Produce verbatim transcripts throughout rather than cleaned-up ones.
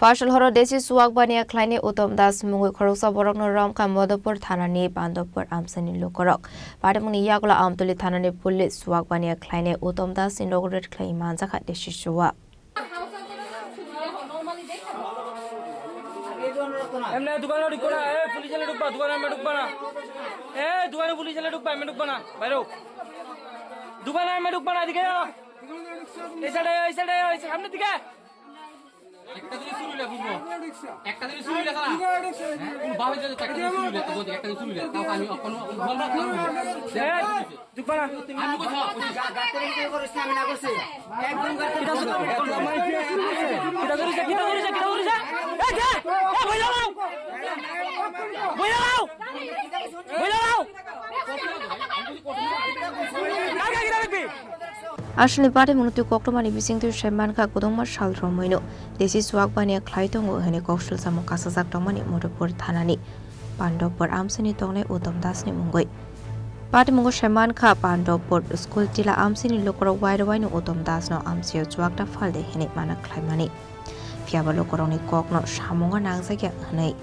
Parcel horo desi chuwak baniya khlainai Uttom Das mungwi khoroksa borokno romkha Madhupur thanani Pandopur amchaini lukurok. Patimungni yagulo Amtuli thanani police chuwak baniya khlainai Uttom Das ni nogo raid khlai manjakha desi chuwak. Emne dukan dik kora, eh, police le dukba, dukan me dukba na. Eh, dukan police le dukba, me dukba na, bairo. Dukan me dukba na, dike. Ei side, ei side, ei side, samne dike. একটা জিনিস শুরু হইলে বুঝবো। একটা জিনিস শুরু হইলে সারা। হ্যাঁ? কোন ভাবে যদি একটা জিনিস শুরু হইলে, তো বলতে একটা জিনিস শুরু হইলে, তাও আমি কোনো, কোনো, কোনো, কোনো, এই, দুবার। আমি কোথাও, কোথাও। গাতের ভিতরে করিস না, আমি না করছি। একদম গাতের ভিতরে। কিতা করিস, কিতা করিস, কিতা করিস? এই, যা! এই, বইলা লাও! বইলা লাও! Bwlaro! Aswkni patimungno twi koktwmani bisingtwi sai mankha kwbangma sal romwino desi chuwak baniya khlai tongo hwnwi kok salsamung kasajak tongmani Madhupur thanani Pandopur amchaini tongnai Uttom Dasni mungwi. Patimungo sai mankha Pandopur school tila amchaini lukurok wairo waino Uttom Dasno amchaio chuwak ta phaldi hwnwi mana khlaimani. Phiya bo lukurokni kokno samungo nangjakya hwnwi.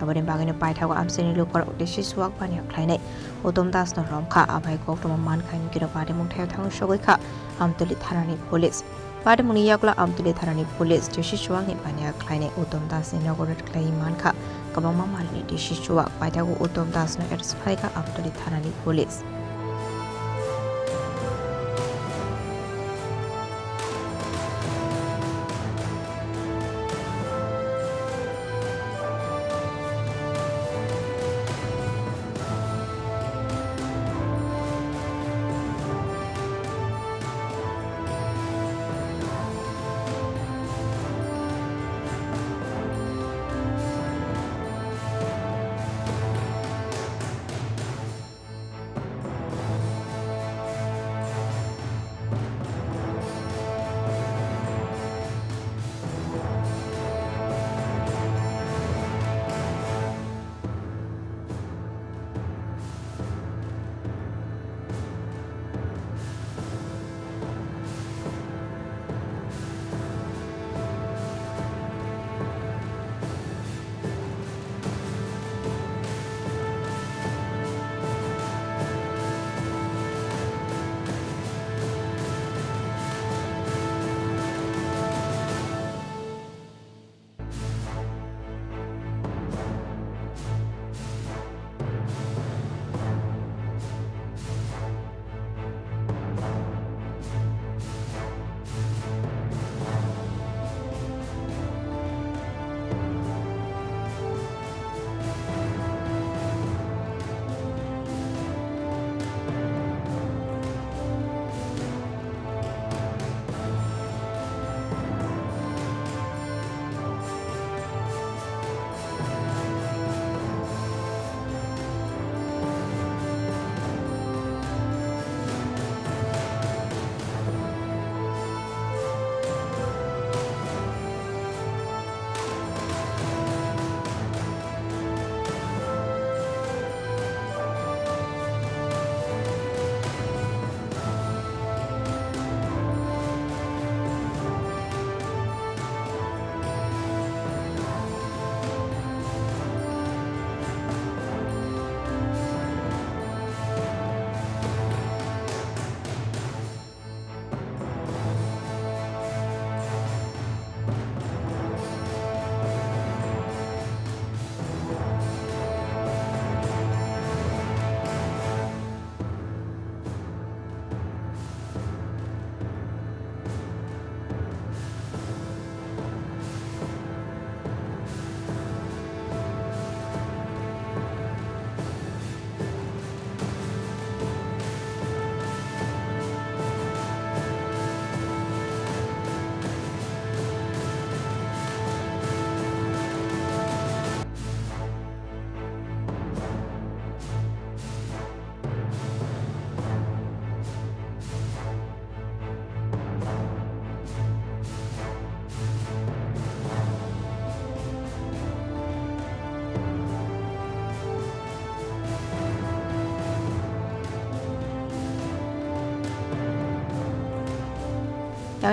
Aboni bagwino paithago amchaini lukurok desi chuwak baniya khlainai Uttom Dasno romkha, abai koktwma mankha, hinkhe patimung thaio thangwi sogwi kha Amtuli thanani police. Patimungni yagulo Amtuli thanani police desi chuwakni baniya khlainai Uttom Dasni nogo raid khlaiwi mankha kwbangma malni desi chuwak. Paithago Uttom Dasno arrest khlaikha Amtuli thanani police.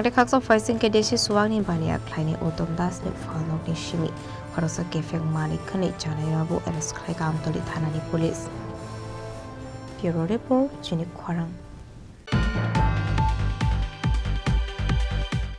Tei khaksa phaising khe D C Suwangni baniya khlaini Uttom Dasni phalnokni simi khoroksa kepheng manwi khwnwi chanai babu arrest khlaikha Amtoli thanani police. Bureau Report, chini khorang.